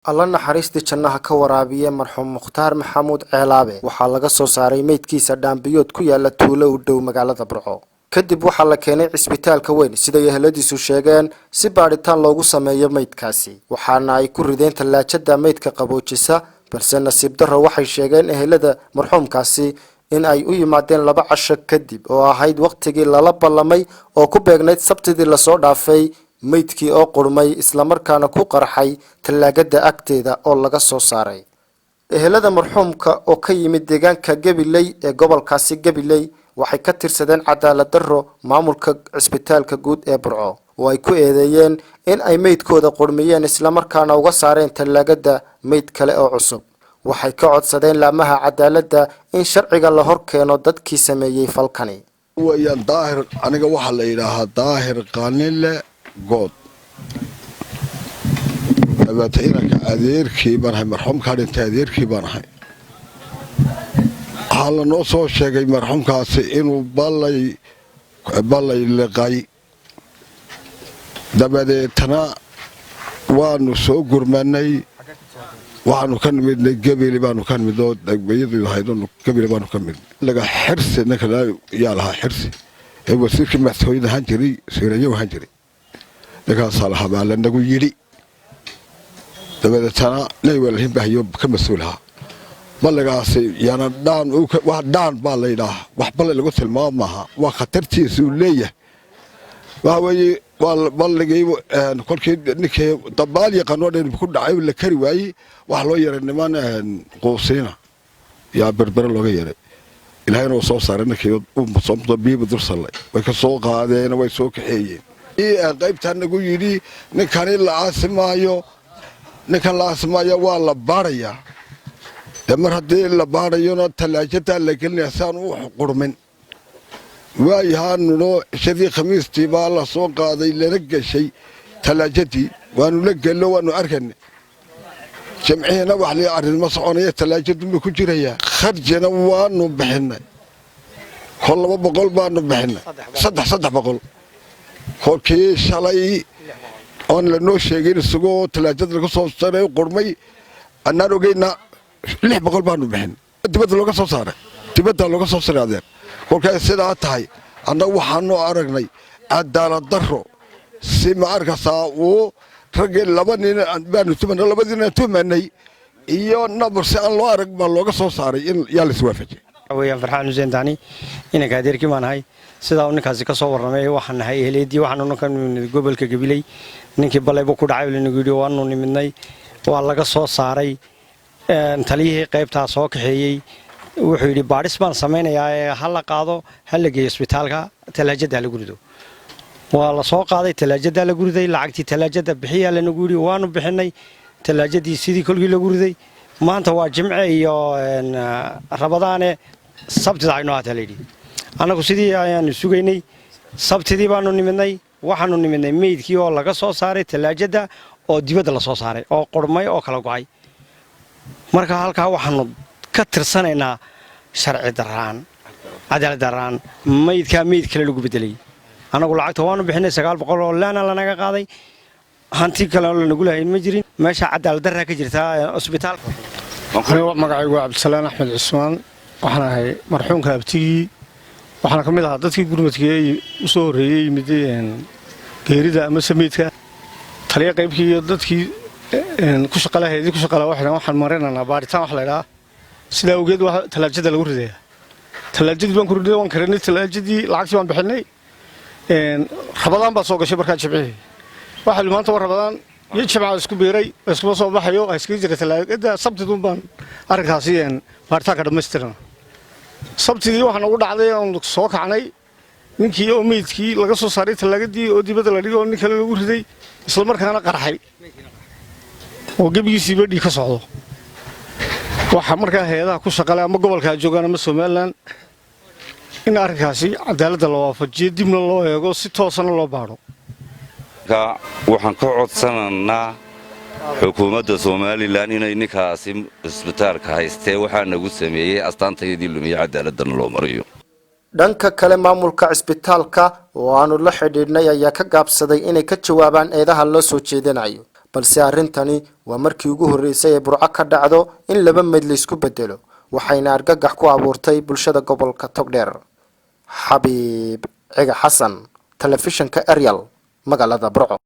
Alla naxariistii jannaha ka waraabiye marxuum Mukhtaar Maxamuud Ceelaabe waxaa laga soo saaray meydkiisa dhaambiyood ku yaala tuulo u dhow magaalada Burco. Kadib waxaa la keenay cisbitaalka weyn, siday eheladiisu sheegeen, si baadhitaan loogu sameeyo meydkaasi, waxaana ay ku rideen tallaajada meydka qaboojisa. Balse nasiib darro, waxay sheegeen ehelada marxuumkaasi in ay u yimaadeen 2 casho kadib oo ahayd wakhtigii lala ballamay oo ku beegnayd Sabtidii lasoo dhaafay, meydkii oo qurmay islamarkaana ku qarxay tallaagada agteeda oo laga soo saaray. Ehelada marxuumka oo ka yimid deegaanka Gabiley ee gobolkaasi Gabiley waxay ka tirsadeen cadaalad darro maamulka cisbitaalka guud ee Burco, oo ay ku eedeeyeen in ay meydkooda qurmiyeen islamarkaana uga saareen tallaagada meyd kale oo cusub. Waxay ka codsadeen laamaha cadaaladda in sharciga la hor keeno dadkii sameeyey falkani. Weyaan Daahir, aniga waxaa la yidhaahaa Daahir Qanile Good. Dabeeta inanka adeerkii baan ahay, marxuumkaa dhintay adeerkii baan ahay. Waxaa lanoo soo sheegay marxuumkaasi inuu ballay liqay. Dabadeetana waanu soo gurmanay, waxaanu ka nimidnay Gebeli baanu ka nimid oo degmayadu ahayd Gebeli baanu ka nimid. Laga Xirsi ninka yaa lahaa, Xirsi ee wasiirkii madaxtooyada ahaan jiray, siirayo ahaan jiray, ninkaasaa lahaa baa lanagu yidhi. Dabadeetana nin walhinbahayo ka mas-uulahaa balligaasi yana dhaan wax dhaan baa la yidhaaha, wax balli lagu tilmaamo maaha, waa khatartiisuu leeyahay. Waxa weeye waa balligii kolkii ninkii dabaal yaqaanoo dhan ku dhacay la kari waayey, waxaa loo yeeray niman quusiina yaa Berbere looga yeeray. Ilaahayna uu soo saaray ninkii biiba dul sallay, way ka soo qaadeen, way soo kaxeeyeen. Qaybtaa nagu yidhi ninkani la aasi maayo, ninkan la aasi maayo, waa la baarayaa. Dee mar haddii la baarayona tallaajadaa la gelinaya si aan u qurmin. Waayahaanunoo cishadii Khamiistii baa la soo qaaday, lana geshay tallaajadii, waanu la gelno, waanu arkayna. Jimcihiina wax lii arrin ma soconaya, tallaajadunbuu ku jirayaa. Kharjina waanu bixinnay, kol 200 baanu bixinnay, 300. Kolkii shalay oon lanoo sheegin isagoo tallaajada laga soo saaray qurmay annaan ogeyna, 600 baanu bixin. Dibadda looga soo saaray, dibadda looga soo saaray adeer. Kolkay sidaa tahay, annagu waxaanu aragnay cadaalad darro si ma arkaysaa uu raggii laba nin baanu tumanay, labadii nin tumanay iyo nabar si aan loo arag baa looga soo saaray in yaa la iswaafajiyay. Weyaan Farxaan Xuseen Daani, inanka adeerkii baan ahay. Sidaa uu ninkaasi ka soo warramay, waxaan nahay ehleedii, waxaanu ka nimid gobolka Gabiley. Ninkii balaybu ku dhacay lanagu yidhi, waanu nimidnay, waa laga soo saaray. Taliyihii qaybtaa soo kaxeeyey wuxuu yidhi baadhis baan samaynayaa ee ha la qaado, ha la geeyo isbitaalka, talaajadda ha lagu rido. Waa la soo qaaday, talaajaddaa lagu riday. Lacagtii talaajadda bixiyaa lanagu yidhi, waanu bixinay. Talaajadii sidii kolkii lagu riday, maanta waa Jimce iyo Rabadaane, Sabtida aynoo haataa layidhi. Annagu sidii ayaanu sugaynay. Sabtidii baanu nimidnay, waxaanu nimidnay meydkii oo laga soo saaray talaajadda oo dibadda la soo saaray oo qurmay oo kala go'ay. Marka halkaa waxaanu ka tirsanaynaa sharci darraan, cadaalad darraan, maydkaa meyd kale lagu bedelay. Annagu lacagta waanu bixinay, 900 oo laana lanaga qaaday, hanti kale oo lanagu lahayn ma jirin. Meesha cadaalad darraa ka jirtaa cusbitaalka. Anigu magacaygu waa Cabdisalaan Axmed Cusmaan, waxaan ahay marxuumka abtigii, waxaana ka mid ahaa dadkii gurmadkii u soo horreeyey yimid geerida ama sameydka. Taliya qaybkii iyo dadkii ku shaqalahaydii ku shaqala waxay waxaan marinaynaa baaritaan wax la idhaa. Sidaa awgeed waa talaajada lagu ridayaa. Talaajadii baan ku ridnay, waan karinay talaajadii, lacagtii baan bixinay. Rabadaan baa soo gashay markaa Jimcihii. Waxaa maanta waa Rabadaan iyo Jimca isku biiray, iskuma soo baxayo, iskaga jira talaajada. Sabtidun baan arrinkaasi baaritaanka dhammaystirana. Sabtidii waxaa nagu dhacday oon soo kacnay ninkii oo meydkii laga soo saaray talaagadii oo dibadda la dhigay oo nin kale lagu riday, isla markaana qarxay oo gebigiisiiba dhiig ka socdo. Waxaa markaa hay-adaha ku shaqale ama gobolkaa joogaan ama Somaliland in arrinkaasi cadaaladda la waafajiyo, dibna loo eego, si toosana loo baadho. Waxaan ka codsanaynaa xukuumadda Somaliland inay ninkaasi cisbitaalka haystee waxaa nagu sameeyey astaantayadii lumiye cadaaladana loo mariyo. Dhanka kale, maamulka cisbitaalka oo aanu la xidhiidhnay ayaa ka gaabsaday inay ka jawaabaan eedaha loo soo jeedinayo. Balse arrintani waa markii ugu horreysay ee Burco ka dhacdo in laba meyd laysku bedelo, waxayna argagax ku abuurtay bulshada gobolka Togdheer. Xabiib Ciga Xasan, telefishinka Eryal, magaalada Burco.